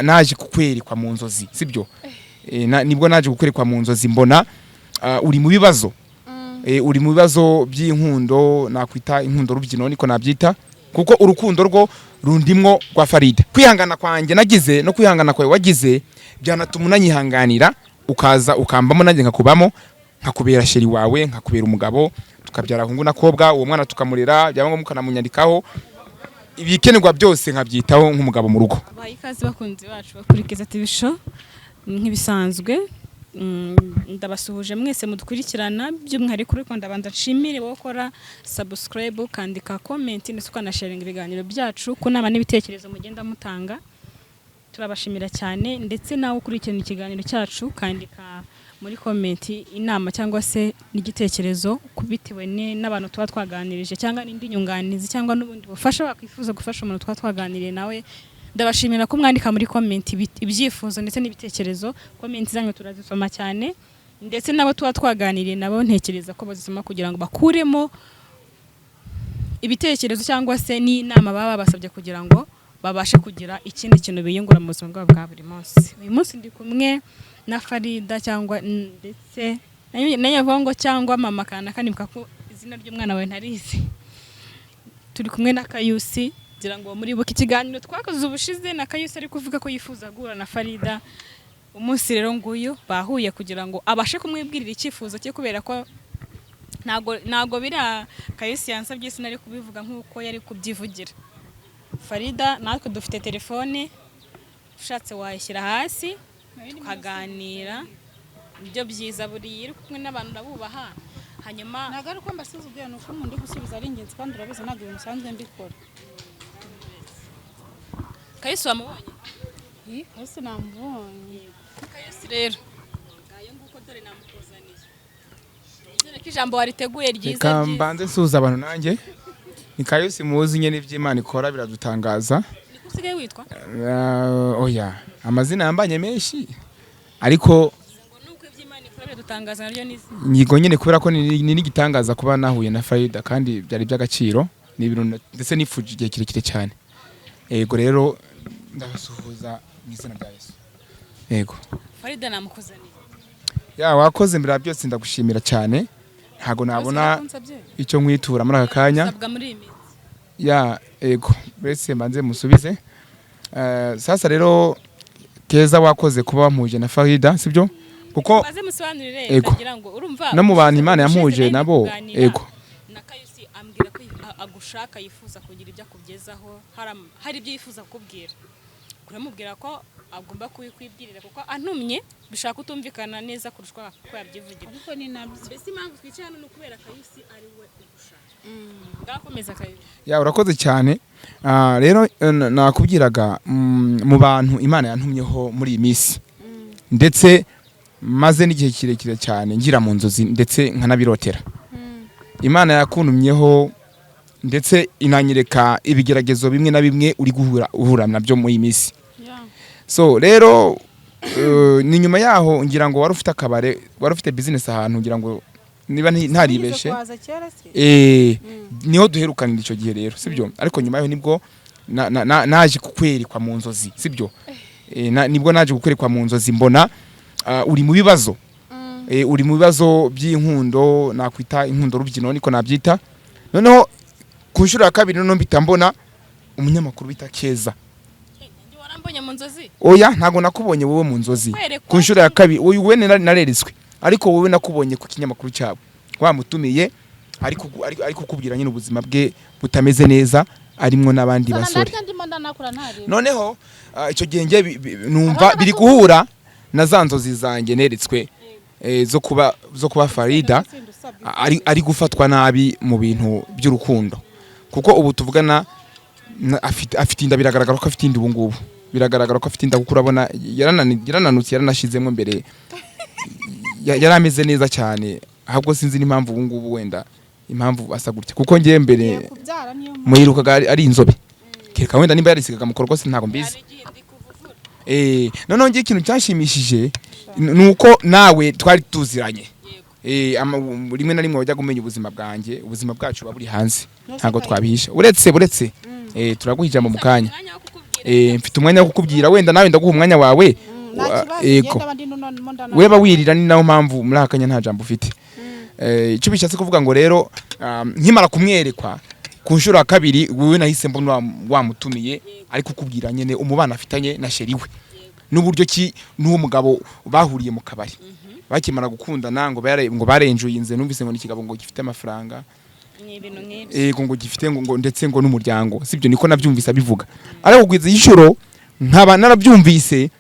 Naje kukwerekwa mu nzozi, sibyo? Nibwo naje kukwerekwa mu nzozi, mbona uri mu bibazo. Uri mu bibazo by'inkundo, nakwita inkundo rubyino, niko nabyita, kuko urukundo rwo rundimwo rwa Farida. Kwihangana kwanjye nagize no kwihangana kwawe wagize byanatuma unanyihanganira, ukaza ukambamo, nanjye nkakubamo, nkakubera chéri wawe, nkakubera umugabo, tukabyara hungu nakobwa, uwo mwana tukamurera, byaba ngombwa ukanamunyandikaho, ibikenerwa byose nkabyitaho nk'umugabo mu rugo. Baha ikaze bakunzi bacu bakurikiza TV show. Nk'ibisanzwe, ndabasuhuje mwese mudukurikirana, by'umwihariko ariko ndabanza nshimire wowe ukora subscribe, ukandika comment, ndetse ukanasharinga ibiganiro byacu. Ku nama n'ibitekerezo mugenda mutanga turabashimira cyane, ndetse nawe ukurikirana ikiganiro cyacu ukandika muri comment inama cyangwa se n'igitekerezo bitewe n'abantu tuba twaganirije, cyangwa n'indi nyunganizi, cyangwa n'ubundi bufasha wakwifuza gufasha umuntu tuba twaganiriye nawe. Ndabashimira ko mwandika muri comment ibyifuzo ndetse n'ibitekerezo. Comment zanyu turazisoma cyane, ndetse n'abo tuba twaganiriye nabo ntekereza ko bazisoma kugira ngo bakuremo ibitekerezo cyangwa se n'inama baba babasabye, kugira ngo babashe kugira ikindi kintu biyungura mu buzima bwabo bwa buri munsi. Uyu munsi ndi kumwe na Farida, cyangwa ndetse nayo avuga ngo cyangwa mama kanaka, nibuka ko izina ry'umwana wawe ntarizi. Turi kumwe na Kayusi. Ngira ngo muribuka ikiganiro twakoze ubushize na Kayusi ari kuvuga ko yifuza guhura na Farida. Umunsi rero nguyu bahuye kugira ngo abashe kumwibwirira icyifuzo cye, kubera ko ntago biriya Kayusi yansabye sinari kubivuga nk'uko yari kubyivugira. Farida, natwe dufite telefone, ushatse wayishyira hasi tukaganira, nibyo byiza. Buriya uri kumwe n'abantu urabubaha, hanyuma Ntabwo ari uko mbasuzuguye, ni uko umuntu uri gusubiza ari ingenzi, kandi urabizi ntabwo ibintu usanzwe mbikora. Kayusi wamubonye? Ih, Kayusi namubonye. Kayusi rero ngayo nguko, dore namukuzaniye. Nizere ko ijambo wariteguye ryiza. Reka Ryiza. mbanze nsuhuza abantu. Nanjye ni Kayusi muzi nyine, iby'Imana ikora biradutangaza. Niko usigaye witwa? Oya, amazina yambanye menshi, ariko Ngo nuko iby'Imana ikora biradutangaza, naryo ni izina. Nyigo nyine, kubera ko ni n'igitangaza kuba nahuye na Farida, kandi byari by'agaciro, ni ibintu ndetse nifuje igihe kirekire cyane. Yego rero, ndabasuhuza mu izina rya Yesu, yego. Farida namukuzaniye. Ya, wakoze. Mbere ya byose ndagushimira cyane, ntago nabona Yakunsabye? icyo nkwitura muri aka kanya. Usabwa muri iyi minsi. Ya, ego, mbese mbanze musubize. Sasa rero Keza, wakoze kuba wampuje na Farida, sibyo? Kuko Baze musobanurire. Ego. Ndagira ngo urumva no mu bantu Imana ubushize yampuje nari ndi nabo kuganira ego. na Kayusi, ambwira ko agushaka, yifuza kugira ibyo akugezaho, hari ibyo yifuza kukubwira. Kuramubwira ko agomba kubikwibwirira, kuko antumye bishaka kutumvikana neza kurusha uko yabyivugira. Ariko ni nabyo. Mbese impamvu twicaye hano ni ukubera Kayusi ari we ugushaka. Ngakomeza, Kayusi. Ya, urakoze cyane. Rero nakubwiraga, mu bantu Imana yantumyeho muri iyi minsi, ndetse maze n'igihe kirekire cyane ngira mu nzozi, ndetse nkanabirotera, Imana yakuntumyeho, ndetse inanyereka ibigeragezo bimwe na bimwe uri guhura uhura nabyo muri iyi minsi. So rero, ni nyuma yaho ngira ngo wari ufite akabare, wari ufite business ahantu, ngira ngo niba ntaribeshe. Kuhaza kera se? Niho duherukanira icyo gihe rero, sibyo? Ariko nyuma yaho nibwo naje kukwerekwa mu nzozi, sibyo? Nibwo naje kukwerekwa mu nzozi, mbona uri mu bibazo. Uri mu bibazo by'inkundo, nakwita inkundo rubyino, niko nabyita. Noneho ku nshuro ya kabiri noneho mpita mbona umunyamakuru bita Keza. Njye warambonye mu nzozi? Oya, ntabwo nakubonye wowe mu nzozi. Kwerekwa. Ku nshuro ya kabiri uyu we nareretswe, ariko wowe nakubonye ku kinyamakuru cyabo wamutumiye, ari kukubwira nyine ubuzima bwe butameze neza, arimwo n'abandi basore. Ndarya, ndimo ndanakura, ntareba. Noneho icyo gihe njye numva biri guhura na za nzozi zanjye neretswe, zo kuba Farida ari gufatwa nabi mu bintu by'urukundo, kuko ubu tuvugana afite inda. Biragaragara ko afite inda ubu ngubu, biragaragara ko afite inda, kuko urabona yarananutse, yaranashizemo. Mbere yari ameze neza cyane, ahubwo sinzi n'impamvu ubu ngubu, wenda impamvu asa gutya, kuko ngewe mbere Kubyara niyo mpamvu. muyirukaga ari inzobe, kereka wenda nimba yarisigaga mu rwose, ntabwo mbizi. Hari igihe ndi kuvuvura. Noneho ngiye, ikintu cyanshimishije ni uko nawe twari tuziranye. Yego. Rimwe na rimwe wajyaga umenya ubuzima bwanjye, ubuzima bwacu buba buri hanze, Ntuzi ntabwo ko twabihisha. Uretse turaguha ijambo mu kanya. Umwanya wo kukubwira. Mfite umwanya wo kukubwira, wenda nawe ndaguha umwanya wawe. Nta kibazo. Yego. Ngenda abandi ndimo ndana. Weba wirira, ni nayo mpamvu muri aka kanya nta jambo ufite. Icyo bishatse kuvuga ngo rero, nkimara kumwerekwa ku nshuro ya kabiri, wowe nahise mbona wamutumiye ari kukubwira nyene umubano afitanye na chéri we n'uburyo ki n'uwo mugabo bahuriye mu kabari bakimara gukundana, ngo barenjuye inze. Numvise ngo ni ikigabo ngo gifite amafaranga. Ni ibintu nk'ibyo. Yego, ngo gifite ngo ndetse ngo n'umuryango, sibyo? Niko nabyumvise abivuga, ariko kugeza iyi nshuro nkaba narabyumvise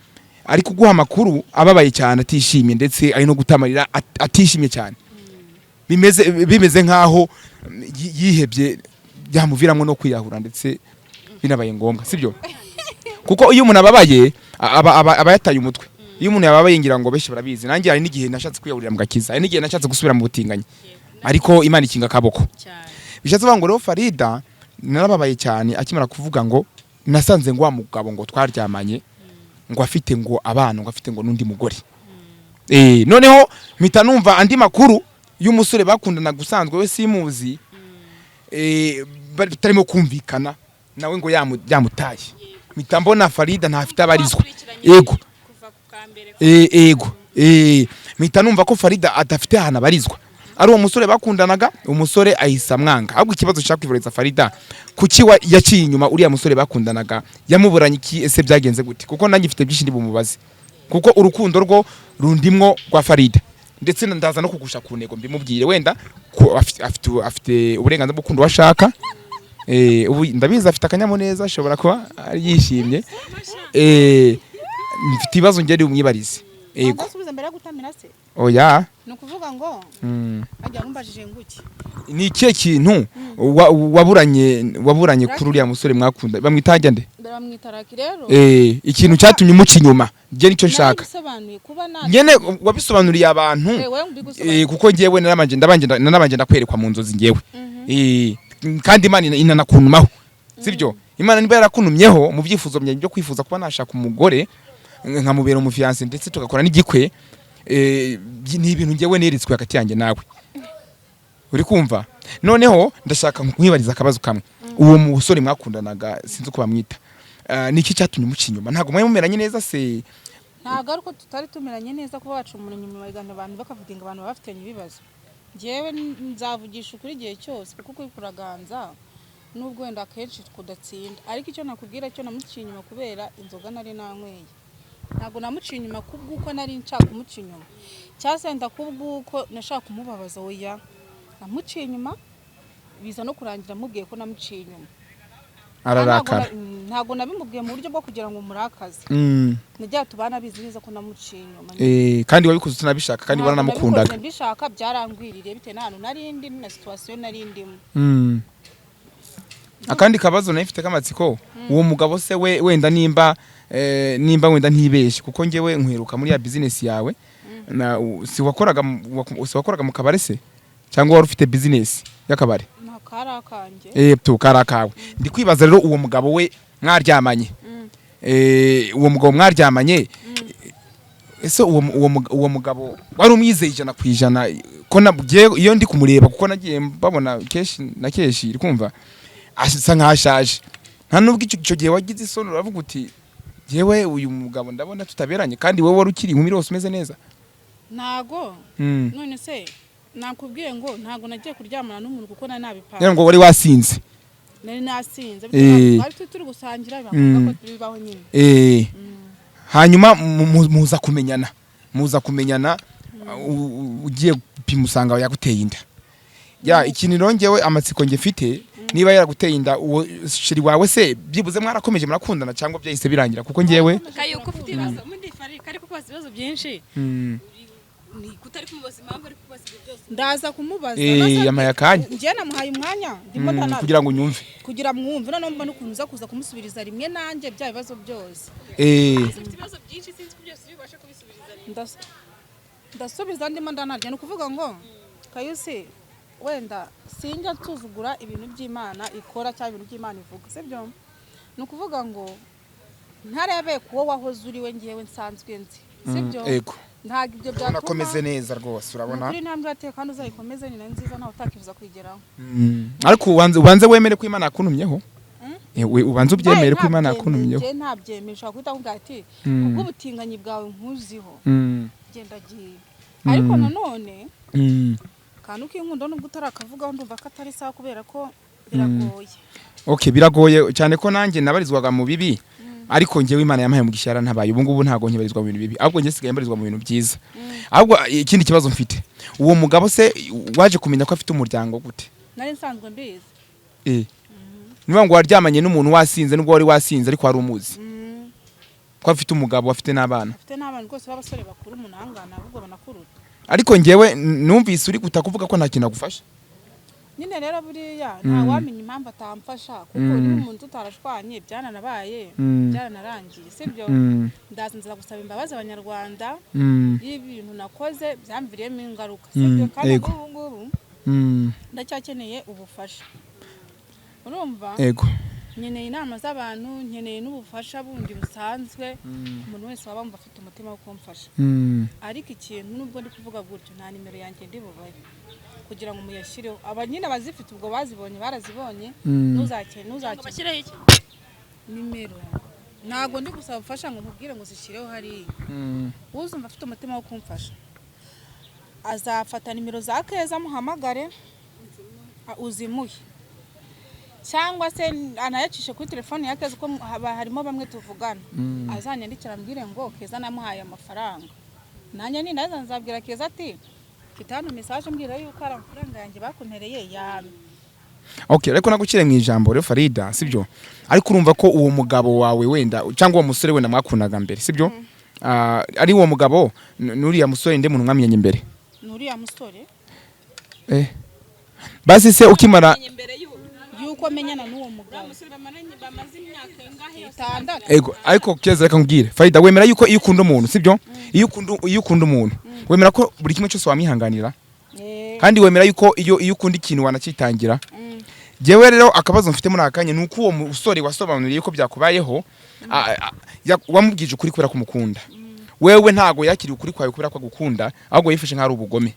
ari kuguha amakuru ababaye cyane, atishimye, ndetse ari no gutamarira, atishimye cyane, bimeze nkaho yihebye, byamuviramo no kwiyahura ndetse binabaye ngombwa, sibyo? Kuko iyo umuntu ababaye aba yataye umutwe. Iyo umuntu yababaye, ngira ngo benshi barabizi, nanjye hari n'igihe nashatse kwiyahurira mu gakiza, hari n'igihe nashatse gusubira mu butinganyi, ariko Imana ikinga akaboko. Cyane. Bishatse kuvuga ngo rero Farida narababaye cyane akimara kuvuga ngo nasanze ngo wa mugabo ngo twaryamanye ngo afite ngo abana, ngo afite ngo n'undi mugore. Noneho mpita numva andi makuru y'umusore bakundanaga usanzwe we simuzi, batarimo kumvikana nawe ngo yamutaye. Mpita mbona Farida ntafite abarizwa. Yego. Kuva ku ka mbere. Ego, mpita numva ko Farida adafite ahantu abarizwa, ari uwo musore bakundanaga, umusore ahise amwanga. Ahubwo ikibazo nshaka kwivuriza Farida, kuki yaciye inyuma uriya musore bakundanaga? Yamuburanye iki? Ese byagenze gute? Kuko nanjye mfite byinshi ndi bumubaze, kuko urukundo rwo rundimwo rwa Farida, ndetse ndaza no kugusha ku ntego mbimubwire. Wenda ko afite uburenganzira bwo gukunda uwo ashaka. Ubu ndabizi afite akanyamuneza, ashobora kuba ari yishimye. Mfite ibibazo ngeri umwibarize. Ego. Ndasubiza mbere yo gutamira se? Oya. Ni ukuvuga ngo ajya mumbajije nguki? Ni ikihe kintu waburanye kuri uriya musore mwakunda bamwita hajya nde? Mbere bamwita Raki rero. Ikintu cyatumye umuca inyuma, njye nicyo nshaka. Narabisobanuye kuba na Nyene wabisobanuriye abantu. Wewe mbigusobanuriye. Kuko njyewe narabanje ndabanje narabanje ndakwerekwa mu nzozi njyewe. Kandi Imana inanakuntumaho, sibyo? Imana niba yarakuntumyeho mu byifuzo byanjye byo kwifuza kuba nashaka umugore nkamubera umufiancé ndetse tugakora n'igikwe, ni ibintu njyewe neretswe hagati yanjye nawe, uri kumva? Noneho ndashaka nkwibariza akabazo kamwe. Uwo musore mwakundanaga, sinzi uko bamwita, niki cyatumye umuca inyuma? Ntabwo mwari mumeranye neza se? Ntabwo ari uko tutari tumeranye neza. Kuba waca umuntu inyuma biganiro, abantu bakavuga ngo abantu baba bafitanye ibibazo. Njyewe nzavugisha ukuri igihe cyose, kuko ukuri kuraganza nubwo wenda akenshi kudatsinda. Ariko icyo nakubwira cyo, namuciye inyuma kubera inzoga nari nanyweye. Ntabwo namuciye inyuma kubw'uko nari nshaka kumuca inyuma, cyangwa se wenda kubw'uko nashaka kumubabaza. Oya, namuciye inyuma biza no kurangira mubwiye ko namuciye inyuma. Ararakara. Ntabwo nabimubwiye mu buryo bwo kugira ngo murakaze. Nijya tubana abizi neza ko namuciye inyuma. Kandi wabikoze utanabishaka, kandi Ntabwo waranamukundaga. nabikoze mbishaka, byarangwiririye bitewe n'ahantu nari ndi na situation nari ndimo. Akandi kabazo nayo mfite k'amatsiko, uwo mugabo se we, wenda nimba wenda ntibeshye, kuko njyewe nkwiruka muri ya business yawe, si wakoraga mu kabari se, cyangwa wari ufite business y'akabari? Nta kari akanjye. Tu kari akawe. Ndi kwibaza rero, uwo mugabo we mwaryamanye, uwo mugabo mwaryamanye, ese uwo mugabo wari umwizeye 100%? Ko nagiye iyo ndi kumureba, kuko nagiye mbabona kenshi na kenshi, uri kumva asa nkaho ashaje, nta nubwo icyo gihe wagize isoni uravuga uti yewe, uyu mugabo ndabona tutaberanye, kandi wowe wari ukiri inkumi rwose umeze neza? Ntago. None se nakubwiye ngo ntago nagiye kuryamana n'umuntu kuko nari nabipanze. Rero ngo wari wasinze. Nari nasinze. Twari turi gusangira, biba ngombwa ko bibaho nyine. Hanyuma muza kumenyana, ugiye gupima usanga yaguteye inda. Ya ikintu rongewe amatsiko nge mfite, niba yaraguteye inda, uwo chéri wawe se byibuze mwarakomeje murakundana, cyangwa byahise birangira? Kuko ngewe Kayuko ufite ibibazo muri fari kari kukubaza ibibazo byinshi, ni kutari kumubaza impamvu ari kukubaza ibyo byose. Ndaza kumubaza. Yampaye akanya. Njye namuhaye umwanya, ndimo ndana Kugira ngo unyumve. Kugira mwumve, noneho mbone ukuntu uza kuza kumusubiriza rimwe nanjye bya bibazo byose. Ufite ibibazo byinshi, sinzi ko byose ubasha kubisubiriza rimwe. Ndasubiza ndimo ndanarya. Ni ukuvuga ngo Kayusi, wenda sinjya nsuzugura ibintu by'Imana ikora cyangwa ibintu by'Imana ivuga, sibyo? Ni ukuvuga ngo ntarebeye kuwo wahoze uri we, ngewe nsanzwe nzi, sibyo? Ego. Ntabwo ibyo Urabona ko byatuma meze neza rwose, urabona. Ukuri, intambwe yateye kandi uzayikomeze, ni na nziza, ntawe utakifuza kuyigeraho. Ariko ubanze wemere ko Imana yakuntumyeho. We ubanza ubyemere ko Imana yakuntumyeho. Njye ntabyemeye, ushobora guhita akubwira ati kubw'ubutinganyi bwawe nkuziho, genda agiye. Ariko nanone akantu k'inkundo, nubwo utarakavugaho, ndumva ko atari sawa kubera ko biragoye. Okay, biragoye cyane ko nanjye nabarizwaga mu bibi, ariko njyewe Imana yampaye umugisha, yarantabaye. Ubu ngubu ntabwo nkibarizwa mu bintu bibi, ahubwo njye sigaye mbarizwa mu bintu byiza. Ahubwo ikindi kibazo mfite, uwo mugabo se waje kumenya ko afite umuryango gute? Nari nsanzwe mbizi. Niba ngo waryamanye n'umuntu wasinze, nubwo wari wasinze ariko wari umuzi ko afite umugabo, afite n'abana? Afite n'abana rwose b'abasore bakuru umunangana, ahubwo banakuruta. Ariko njyewe numvise uri guta kuvuga ko nta kintu agufasha. Nyine rero buriya nta wamenya impamvu atamfasha, kuko niba umuntu tutarashwanye, byananabaye, byaranarangiye, sibyo? Ndaza nza gusaba imbabazi Abanyarwanda y'ibintu nakoze byamviriyemo ingaruka, sibyo? Kandi ubu ngubu ndacyakeneye ubufasha, urumva? Ego. Nkeneye inama z'abantu, nkeneye n'ubufasha bundi busanzwe, umuntu wese waba wumva afite umutima wo kumfasha. Ariko ikintu, nubwo ndi kuvuga gutyo, nta nimero yanjye ndi bubahe kugira ngo muyashyireho. Aba nyine abazifite ubwo bazibonye, barazibonye. Ntuzakene, ntuzakene. Bashyireho iki? Nimero. Ntabwo ndi gusaba ubufasha ngo nkubwire ngo zishyireho hariya. Uzumva afite umutima wo kumfasha azafata nimero za Keza amuhamagare, uzimuhe, cyangwa se anayacishe kuri telefone ya Keza, kuko haba harimo bamwe tuvugana. Azanyandikira ambwire ngo Keza namuhaye amafaranga, nanjye nindaza nzabwira Keza ati mfite hano message mbwira yuko ari amafaranga yanjye bakuntereye yame. Okay, ariko nagucire mu ijambo rero, Farida, sibyo? Ariko urumva ko uwo mugabo wawe wenda, cyangwa uwo musore wenda mwakundaga mbere, sibyo? Ari uwo mugabo n'uriya musore, nde muntu mwamenyanye mbere? Ni uriya musore. Basi se ukimara Imbere y'ubu Yuko menyana n'uwo mugabo. Musore bamaranye, bamaze imyaka ingahe yose? 6. Ego, ariko Keza, reka nkubwire, Farida, wemera yuko iyo ukunda umuntu, sibyo? Iyo ukunda umuntu, wemera ko buri kimwe cyose wamwihanganira? Eh. Kandi wemera yuko iyo ukunda ikintu wanakitangira? Jewe rero akabazo mfite muri aka kanya ni uko uwo musore wasobanuriye ko byakubayeho, wamubwije ukuri kubera kumukunda. Wewe ntago yakiriye ukuri kwawe kubera ko agukunda, ahubwo yifashe nk'aho ari ubugome,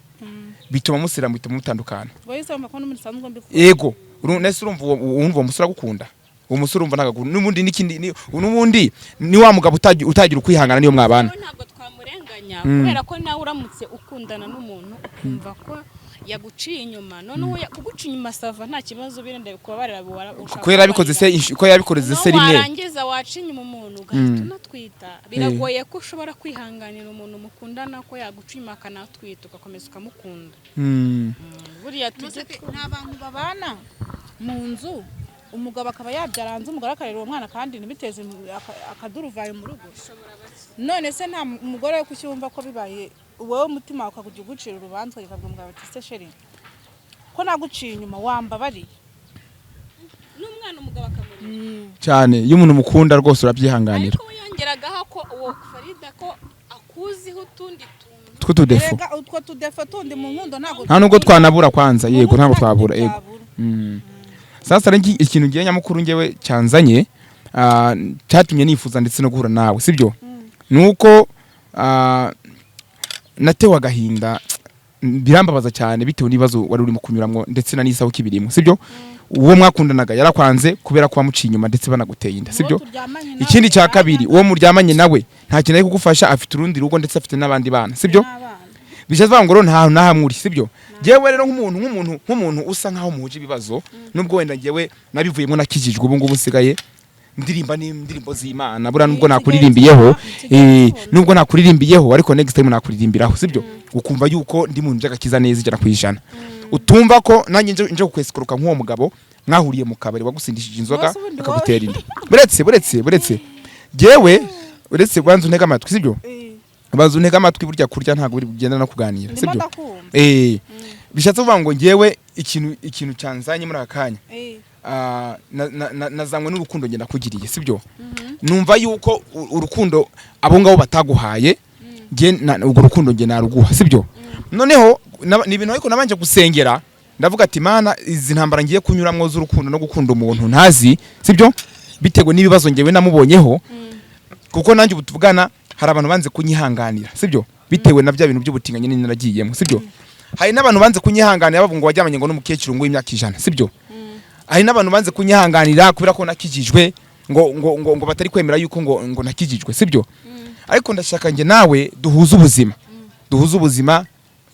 bituma musira, bituma mutandukana. Wahise wumva ko n'umuntu usanzwe mbikora. Yego, nese urumva uwo musore agukunda? Uwo musore urumva ntago agukunda. N'ubundi n'ikindi n'ubundi ni wa mugabo utagira ukwihangana niyo mwabana. Nawe ntabwo twamurenganya, kubera ko nawe uramutse ukundana n'umuntu ukumva ko yaguciye inyuma, noneho kuguca inyuma ça va, nta kibazo, birenda kubabarira. Ko yarabikoze se ko yarabikoze se rimwe? Warangiza waca inyuma umuntu ugahita unatwita, biragoye ko ushobora kwihanganira umuntu mukundana ko yaguca inyuma akanatwita, ugakomeza ukamukunda. Buriya tujye Ni abantu babana mu nzu, umugabo akaba yabyara hanze, umugore akarera uwo mwana, kandi ntibiteze akaduruvayo mu rugo. None se nta mugore we kucyumva ko bibaye, wowe umutima wawe ukajya ugucira urubanza, ukabwira umugabo ati se chéri, ko naguciye inyuma, wambabariye? N'umwana umugabo akamurera. Cyane, iyo umuntu mukunda rwose urabyihanganira. Ariko we yongeragaho ko uwo Farida ko akuziho utundi tuntu. Tw'utudéfauts. Erega utwo tudéfauts tundi mu nkundo ntabwo Nta nubwo twanabura kwanza, yego, ntabwo twabura, yego. twabura. Sasa rero ikintu ngiye nyamukuru ngewe cyanzanye, cyatumye nifuza ndetse no guhura nawe, sibyo? Nuko natewe agahinda, birambabaza cyane bitewe n'ibibazo wari urimo kunyuramo, ndetse na n'isaho kibirimo, sibyo? Uwo mwakundanaga yarakwanze kubera ko wamuciye inyuma, ndetse banaguteye inda, sibyo? Uwo turyamanye nawe Ikindi cya kabiri, uwo muryamanye nawe nta kintu ari kugufasha, afite urundi rugo ndetse afite n'abandi bana, sibyo? N'abana. Bishatse kuvuga ngo rero nta hantu na hamwe uri, sibyo? Jewe rero nk'umuntu usa nkaho muhuje ibibazo, nubwo wenda njyewe nabivuyemo, nakijijwe, ubu ngubu nsigaye ndirimba n'indirimbo z'Imana, buriya nubwo nakuririmbiyeho, nubwo nakuririmbiyeho, ariko next time nakuririmbiraho, sibyo? Ukumva yuko ndi mu by'agakiza neza 100%, utumva ko nanjye nje kukwesikuruka nk'uwo mugabo mwahuriye mu kabari wagusindishije inzoga Bose ubundi. akagutera inda. Buretse jewe, uretse banza untege amatwi, sibyo? Banza untege amatwi. Burya kurya ntabwo buri bugenda no kuganira. Ndimo Sibyo? ndakumva. Bishatse kuvuga ngo ngewe ikintu cyanzanye muri aka kanya, nazanywe n'urukundo ngenda kugiriye, sibyo? Numva yuko urukundo abo ngabo bataguhaye, nge urwo rukundo nge naruguha, sibyo? Noneho ni ibintu ariko nabanje gusengera, ndavuga ati Mana, izi ntambara ngiye kunyuramo z'urukundo no gukunda umuntu ntazi, sibyo, bitewe n'ibibazo ngewe namubonyeho, kuko nanjye ubu tuvugana hari abantu banze kunyihanganira, sibyo, bitewe na bya bintu by'ubutinganyi nyine naragiyemo, sibyo? Hari n'abantu banze kunyihanganira bavuga ngo wajyamanye ngo n'umukecuru ngo w'imyaka 100, sibyo? Hari n'abantu banze kunyihanganira kubera ko nakijijwe, ngo batari kwemera yuko ngo nakijijwe, sibyo? Ariko ndashaka njye nawe duhuze ubuzima, duhuze ubuzima,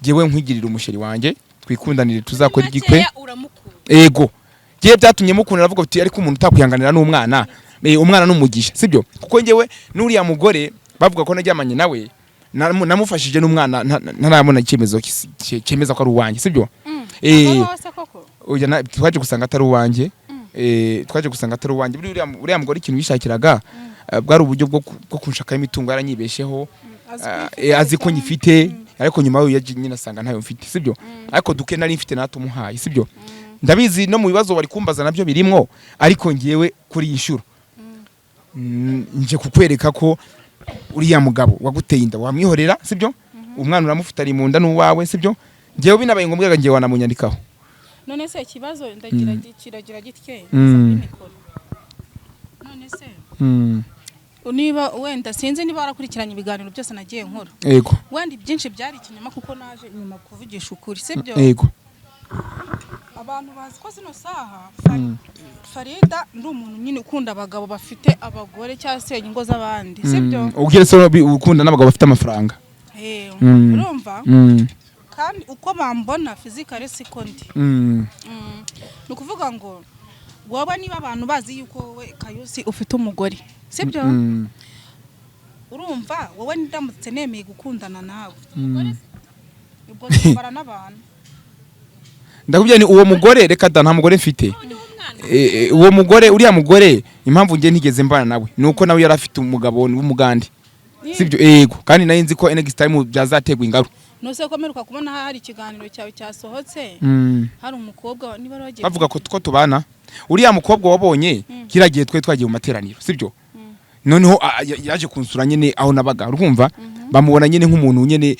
njyewe nkwigirira umusheri wanjye, twikundanire, tuzakora igikwe. Makeya uramukunda. Ego, njyewe byatumye mukunda. Aravuga ati: "Ariko umuntu utakwihanganira n'umwana, umwana n'umugisha," sibyo? Kuko njyewe n'uriya mugore bavuga ko naryamanye nawe, namufashije n'umwana ntarabona icyemezo cyemeza ko ari uwanjye, sibyo? Wowe se koko? Oya, twaje gusanga atari uwanjye. Twaje gusanga atari uwanjye. Buriya uriya mugore ikintu yishakiraga, bwari uburyo bwo kunshakaho imitungo. Yaranyibesheho. Azi ko uyifite. Azi ko nyifite, ariko nyuma yaje nyine asanga ntayo mfite, sibyo? Ariko duke nari mfite natumuhaye, sibyo? Ndabizi no mu bibazo bari kumbaza nabyo birimwo, ariko ngewe kuri iyi nshuro nje kukwereka ko uriya mugabo waguteye inda wamwihorera, sibyo? Umwana uramufite, ari mu nda, n'uwawe, sibyo? Ngewe binabaye ngombwa, ngewe wanamunyandikaho. None se ikibazo ndagira kiragira gitye mikoro. None se niba wenda, sinzi niba warakurikiranye ibiganiro byose nagiye nkora, Yego. wenda ibyinshi byari ikinyoma kuko naje nyuma kuvugisha ukuri, sibyo? Yego. Abantu bazi ko zino saha Farida ndi umuntu nyine ukunda abagabo bafite abagore cyangwa se ingo z'abandi, sibyo? Ubwire se ukunda n'abagabo bafite amafaranga. Urumva? Kandi uko bambona physically siko ndi. Ni ukuvuga ngo wowe, niba abantu bazi yuko wowe Kayusi ufite umugore, sibyo? Urumva wowe ndamutse nemeye gukundana nawe, ubwo tubara n'abantu. Ndakubwira ni uwo mugore, reka da, nta mugore mfite. Uwo mugore, uriya mugore, impamvu njye ntigeze mbana nawe ni uko nawe yari afite umugabo w'umugande, sibyo? Yego, kandi nari nzi ko next time byazategwa ingaru. Nose ko mperuka kubona hari ikiganiro cyawe cyasohotse, hari umukobwa niba wari wagiye Bavuga ko tubana. Uriya mukobwa wabonye kiriya gihe twe twagiye mu materaniro, sibyo? Noneho yaje kunsura nyine aho nabaga, urumva bamubona nyine nk'umuntu nyine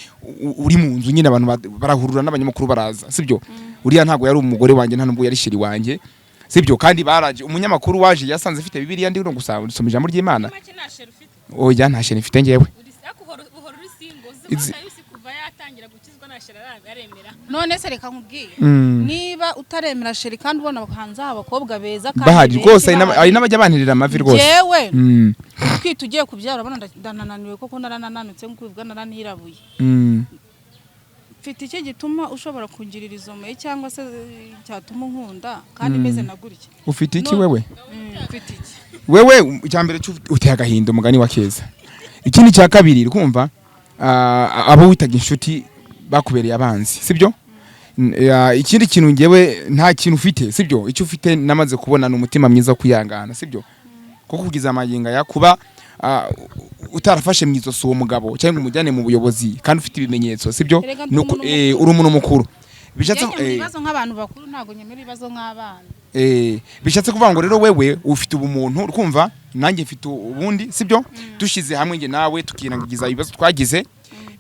uri mu nzu nyine, abantu barahurura n'abanyamakuru baraza, sibyo? Uriya ntabwo yari umugore wanjye, nta nubwo yari chéri wanjye, sibyo? Kandi baraje, umunyamakuru waje yasanze afite Bibiliya, ndi no gusa gusoma ijambo ry'Imana. Make nta chéri ufite? Oya, nta chéri mfite njyewe. Uri ariko uhora uri single, uzi ko Kayusi kuva yatangira gukizwa nta chéri aremera. None se reka nkubwire, niba utaremera chéri kandi ubona hanze aha abakobwa beza kandi Bahari benshi rwose, hari bahari. hari n'abajya bantirira amavi rwose. Jewe twita ugiye kubyara, urabona ndanananiwe koko, naranananutse nk'uko ubivuga, naranirabuye. Mfite iki gituma ushobora kungirira izo mpuhwe cyangwa se cyatuma unkunda kandi meze na gutya? Ufite iki wewe? Mfite iki? Wewe icya mbere cyo uteye agahinda, umugani wa Keza. Ikindi cya kabiri, kumva abo witaga inshuti bakubereye abanzi, sibyo? Ikindi kintu, ngewe nta kintu ufite, sibyo? Icyo ufite namaze kubona ni umutima mwiza wo kwihangana, sibyo? Kuko kugeza amagingo aya kuba utarafashe mu izosi uwo mugabo cyangwa ngo umujyane mu buyobozi kandi ufite ibimenyetso, sibyo? Erega ndi Nuko umuntu uri umuntu mukuru, bishatse Njye nkemura ibibazo nk'abantu bakuru, ntabwo nkemura ibibazo nk'abana. Bishatse kuvuga ngo rero wewe ufite ubumuntu, urumva nanjye mfite ubundi, sibyo? Dushyize hamwe njye nawe tukirangiza ibibazo twagize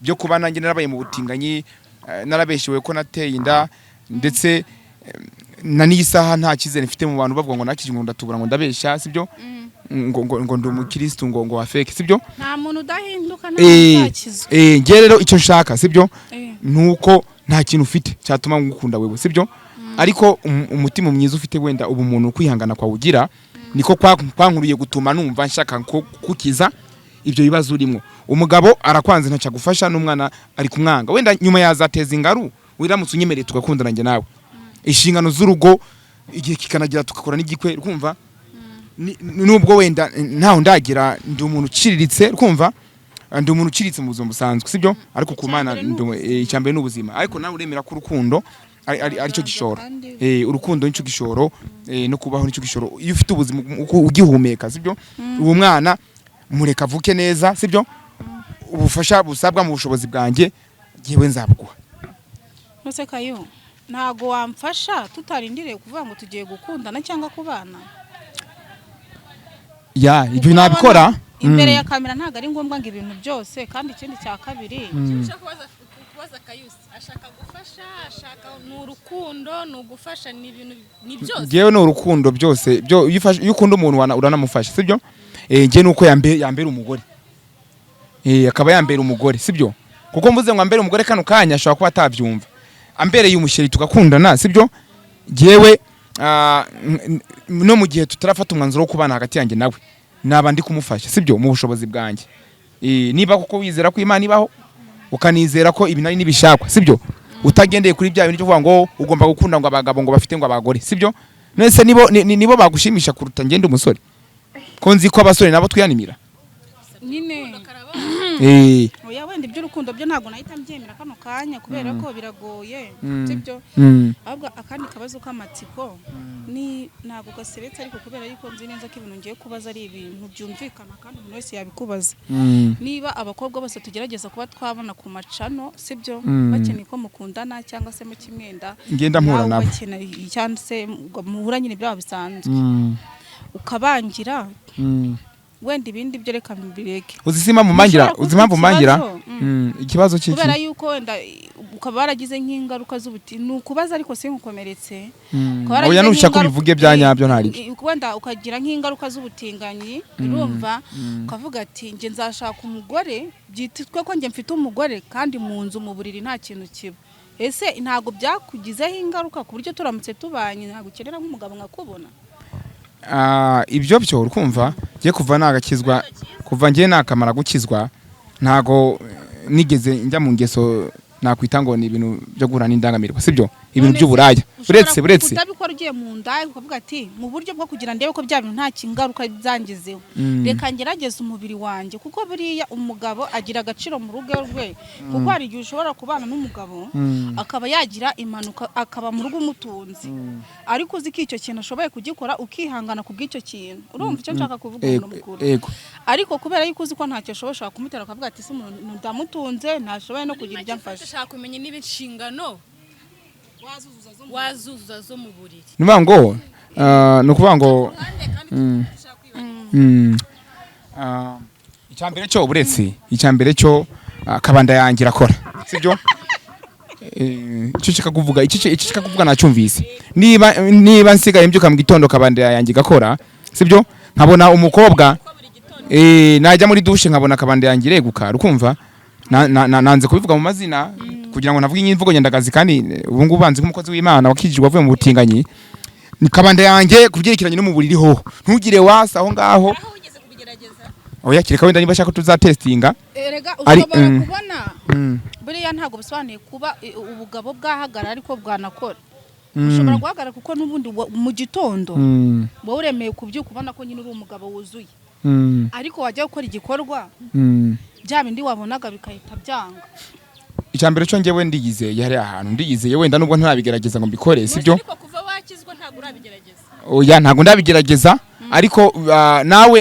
byo kuba nanjye narabaye mu butinganyi, narabeshyewe ko nateye inda, ndetse na n'iyi saha nta cyizere mfite mu bantu, bavuga ngo nakije, ngo ndatubura, ngo ndabeshya, sibyo? Ngo ndi umukirisitu ngo wa fake, sibyo? Nta muntu udahinduka, nta muntu utakizwa. Njye rero icyo nshaka, sibyo, nuko nta kintu ufite cyatuma ngukunda wewe, sibyo? Ariko umutima mwiza ufite, wenda ubumuntu, kwihangana kwawe ugira, niko kwankuriye gutuma numva nshaka kukiza ibyo bibazo urimo. Umugabo arakwanze, ntacyo agufasha, n'umwana ari kumwanga, wenda nyuma yazateza ingaru. Wiramutse unyemereye tugakundana njye nawe, inshingano z'urugo igihe kikanagira tugakora n'igikwe, urumva nubwo wenda ntaho ndagira, ndi umuntu uciriritse, urumva ndi umuntu uciriritse mu buzima busanzwe, sibyo? Ariko ku Mana Icyambere ni icyambere ni ubuzima. Ariko nawe uremera ko urukundo ari cyo gishoro. Kandi Urukundo nicyo gishoro, no kubaho nicyo gishoro. Iyo ufite ubuzima uko ugihumeka, sibyo? Uwo mwana mureka avuke neza, sibyo? Ubufasha busabwa mu bushobozi bwanjye jyewe nzabuguha. Nose Kayo, ntago wamfasha tutarindiriye kuvuga ngo tugiye gukundana cyangwa kubana? Ya, ibyo nabikora. Imbere ya kamera ntabwo ari ngombwa ngo ibintu byose. Kandi ikindi cya kabiri, Ushaka kubaza Kayusi, ashaka gufasha, ashaka ni urukundo, ni ugufasha, ni ibintu, ni byose. Njyewe ni urukundo byose byo. Iyo ukunda umuntu uranamufasha, sibyo? Njye nuko yambera umugore, akaba yambera umugore, sibyo? Kuko mvuze ngo ambere umugore kano kanya ashobora kuba atabyumva. Ambereye umuchéri tugakundana, sibyo? Njyewe no mu gihe tutarafata umwanzuro wo kubana hagati yanjye nawe, naba ndi kumufasha, sibyo, mu bushobozi bwanjye. Niba koko wizera ko Imana ibaho, ukanizera ko ibi nari nibishakwa, sibyo, utagendeye kuri bya bintu byo kuvuga ngo ugomba gukunda ngo abagabo ngo bafite ngo abagore, sibyo? Nese nibo nibo bagushimisha kuruta ngende umusore, ko nzi ko abasore nabo twiyanimira? Nyine. Oya, wenda iby'urukundo byo ntabwo nahita mbyemera kano kanya kubera ko biragoye, sibyo? Ahubwo akandi kabazo k'amatsiko ni, ntabwo gasebetse, ariko kubera yuko nzi neza ko ibintu ngiye kubaza ari ibintu byumvikana kandi umuntu wese yabikubaza. Niba abakobwa bose tugerageza kuba twabona ku macano, sibyo, bakeneye ko mukundana cyangwa se mukimwenda, Ngenda mpura nawe nabo. ubakeneye cyangwa se muhura nyine, byaba bisanzwe, ukabangira, wenda ibindi byo reka mbireke. Uzi si impamvu mangira? Ushobora Uzi impamvu kuba mangira? ikibazo, Ikibazo cy'iki? Kubera yuko wenda ukaba waragize nk'ingaruka z'ubuti, ni ukubaza ariko sinkukomeretse. Ukaba Oya, waragize nushaka nk'ingaruka- ubivuge bya nyabyo, ntari byo. Wenda ukagira nk'ingaruka z'ubutinganyi, urumva, ukavuga ati njye nzashaka umugore byitwe ko njye mfite umugore, kandi mu nzu mu buriri nta kintu kiba. Ese ntabwo byakugizeho ingaruka ku buryo turamutse tubanye ntabwo ukenera nk'umugabo nkakubona? Ibyo byo urukumva, ngiye kuva nagakizwa, kuva ngiye nakamara gukizwa, ntago nigeze njya mu ngeso nakwita ngo ni ibintu byo guhura n'indangamirwa, sibyo, ibintu None se by'uburaya. ushobora Uretse, uretse kutabikora ugiye mu nda, ukavuga ati mu buryo bwo kugira ndebe ko bya bintu nta kingaruka byangizeho, reka ngerageze umubiri wanjye, kuko buriya umugabo agira agaciro mu rugo rwe, kuko hari igihe ushobora kubana n'umugabo akaba yagira impanuka, akaba mu rugo umutunzi, ariko uzi ko icyo kintu ashoboye kugikora, ukihangana ku bw'icyo kintu. Urumva icyo nshaka kuvuga, umuntu mukuru? Ego. Ariko kubera yuko uzi ko ntacyo ashoboye, ushobora kumutera ukavuga ati se umuntu ndamutunze ntashoboye no kugira ibyo amfasha. Ndashaka kumenya niba inshingano wazuzuza zo mu buriri. Ni ukuvuga ngo ni ukuvuga ngo icya mbere cyo, uretse icya mbere cyo, kabanda yanjye irakora, sibyo? Icyo nshaka kuvuga, icyo nshaka kuvuga nacyumvise. Niba nsigaye mbyuka mu gitondo kabanda yanjye igakora, sibyo, nkabona umukobwa, najya muri douche nkabona kabanda yanjye ireguka, rukumva, nanze kubivuga mu mazina kugira ngo navuge imvugo nyandagazi, kandi ubu ngubu banzi nk'umukozi w'Imana wakijijwe avuye mu butinganyi. Ni kabanda yanjye ku byerekeranye no mu buriri ho, ntugire wasi aho ngaho. Aho wigeze kubigerageza? Oya, kereka wenda niba ashaka ko tuzatestinga. Erega ushobora kubona buriya ntabwo bisobanuye kuba ubugabo bwahagarara, ariko bwanakora. Ushobora guhagarara kuko n'ubundi mu gitondo wowe uremeye kubyuka ubona ko nyine uri umugabo wuzuye, ariko wajya gukora igikorwa, bya bindi wabonaga bigahita byanga. Icya mbere cyo, njyewe ndiyizeye, hari ahantu ndiyizeye, wenda nubwo ntarabigerageza ngo mbikore, sibyo? Ariko kuva wakizwa ntabwo urabigerageza? Oya, ntabwo ndabigerageza, ariko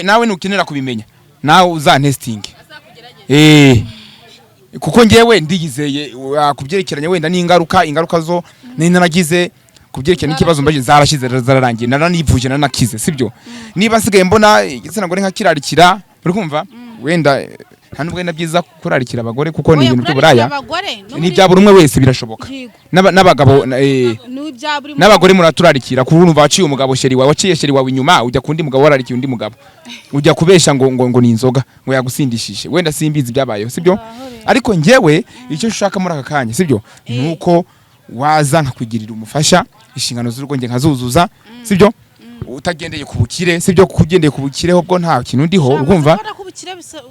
nawe nukenera kubimenya, nawe uzantestinge. Azakugerageza. Kuko njyewe ndiyizeye ku byerekeranye wenda n'ingaruka, ingaruka zo nari naragize ku byerekeranye n'ikibazo mbaje zarashize, zararangiye, naranivuje, naranakize, sibyo? Niba nsigaye mbona igitsina gore nkakirarikira, uri kumva, wenda nta nubwo ari na byiza kurarikira abagore kuko ni Oya, ibintu kurarikira by'uburaya. Abagore no Ni ibya buri umwe wese, birashoboka. Yego. N'abagabo Ni ibya buri n'abagore muraturarikira. Kurumva waciye umugabo chéri wawe, waciye chéri wawe inyuma, ujya kundi mugabo, wararikiye undi mugabo, ujya kubesha ngo ni inzoga ngo yagusindishije, wenda simbizi byabayeho, sibyo? Ngaho rero. Ariko njyewe icyo nshaka muri aka kanya, sibyo, nuko waza nkakugirira umufasha, inshingano z'urugo njye nkazuzuza, sibyo, utagendeye ku bukire, sibyo, kuko ugendeye ku bukire ho bwo nta kintu ndiho, urumva? Urabona ko ubukire ari ubuzima.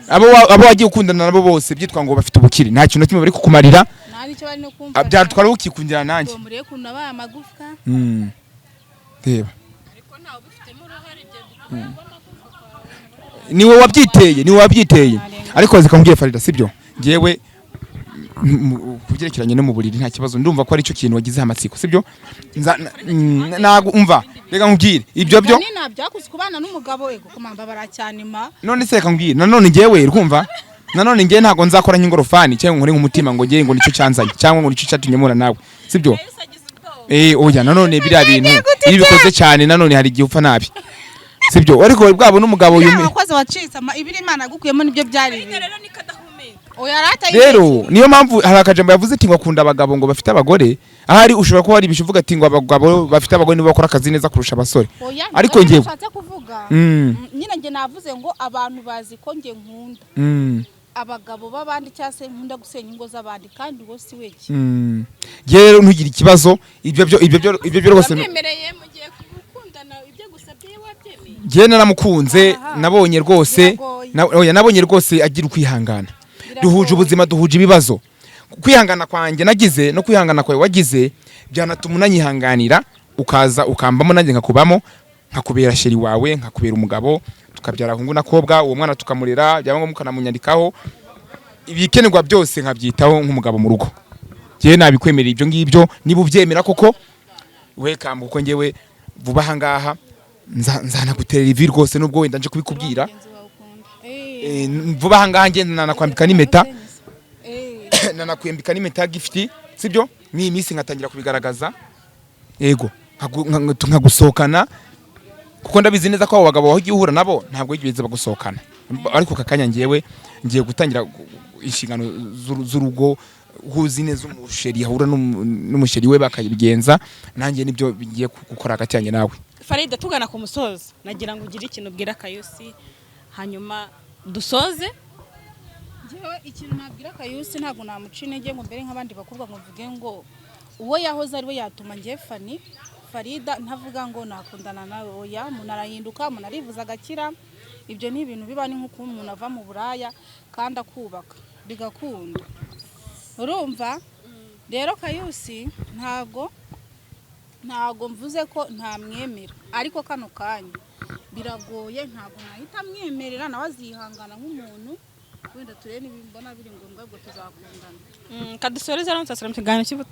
Abo wagiye ukundana nabo bose byitwa ngo bafite ubukire, nta kintu na kimwe bari kukumarira. Nta n'icyo bari no kumfasha. Byatwara ukikundira nanjye. Ngo murebe ukuntu nabaye amagufwa. Reba. Ariko ntawe ubifitemo uruhare ibyo. Niwe wabyiteye, niwe wabyiteye. Ariko zikamubwiye Farida, sibyo, ngewe ku byerekeranye no mu buriri nta kibazo, ndumva ko ari cyo kintu wagize amatsiko, sibyo? Ntago umva, reka nkubwire ibyo byo. Ni ntabyakuze kubana n'umugabo, ego kumamba baracyanima. None se reka nkubwire nanone, ngewe urumva, nanone ngewe ntabwo nzakora nk'ingorofani cyangwa nkore nk'umutima ngo ngewe ngo nicyo cyanzanye cyangwa ngo nicyo cyatumye mpura nawe, sibyo? Oya, nanone biriya bintu iyo ubikoze cyane nanone hari igihe upfa nabi, sibyo? Ariko bwabo n'umugabo Ya yume. Wakoze wacitse ibiri Imana yagukuyemo nibyo byari bibi. Rero niko adahumeka. Oya, rata. Rero niyo mpamvu hari akajambo yavuze ati ngo akunda abagabo ngo bafite abagore. Ahari ushobora kuba waribisha uvuga ati ngo abagabo bafite abagore nibo bakora akazi neza kurusha abasore. Oya, Ariko ntabwo njyewe nashatse kuvuga. Nyine njye navuze ngo abantu bazi ko njye nkunda. abagabo b'abandi cyangwa se nkunda gusenya ingo z'abandi, kandi uwo si we jye. Njye rero ntugire ikibazo, ibyo byo rwose. Wamwemereye mugiye gukundana, ibyo gusabye wabyemeye? Njye naramukunze. Aha. Nabonye rwose Biragoye. Oya, nabonye rwose agira ukwihangana. Duhuje ubuzima, duhuje ibibazo. Kwihangana kwanjye nagize no kwihangana kwawe wagize byanatuma unanyihanganira, ukaza ukambamo, nanjye nkakubamo, nkakubera chéri wawe, nkakubera umugabo, tukabyara hungu nakobwa, uwo mwana tukamurera, byaba ngombwa ukanamunyandikaho, ibikenerwa byose nkabyitaho nk'umugabo mu rugo. Njyewe nabikwemerera ibyo ngibyo niba ubyemera koko. Welcome, kuko njyewe vuba aha ngaha nzanaguterera ivi rwose, nubwo wenda nje kubikubwira. Mugenzi wawe ukunda. Eh. Vuba aha ngaha njye nanakwambika n'impeta. Eh. Nanakwambika n'impeta ya gift, sibyo? N'iyi minsi nkatangira kubigaragaza, yego, nkagusohokana, kuko ndabizi neza ko abo bagabo wagiye uhura nabo ntabwo wigeze bagusohokana. Ariko aka kanya ngewe ngiye gutangira inshingano z'urugo. Uhuzi neza umuchéri ahura n'umuchéri we bakabigenza, nanjye nibyo bigiye gukora hagati yanjye nawe. Farida, tugana ku musozo, nagira ngo ugire ikintu ubwira Kayusi, hanyuma dusoze. Njyewe ikintu nabwira Kayusi, ntabwo namuca intege ngo mbere nk'abandi bakobwa ngo mvuge ngo uwo yahoze ari we yatuma njye Fani Farida ntavuga ngo nakundana nawe. Oya, umuntu arahinduka, umuntu arivuza agakira. Ibyo ni ibintu biba, ni nko kuba umuntu ava mu buraya kandi akubaka bigakunda. Urumva rero Kayusi, ntabwo mvuze ko ntamwemera, ariko kano kanya biragoye, ntabwo nahita mwemerera. Nawe azihangana nk'umuntu, wenda turebe niba mbona biri ngombwa ubwo tuzakundana. Kadusoreze rero, nzasubira mu kiganiro cy'ubutaha.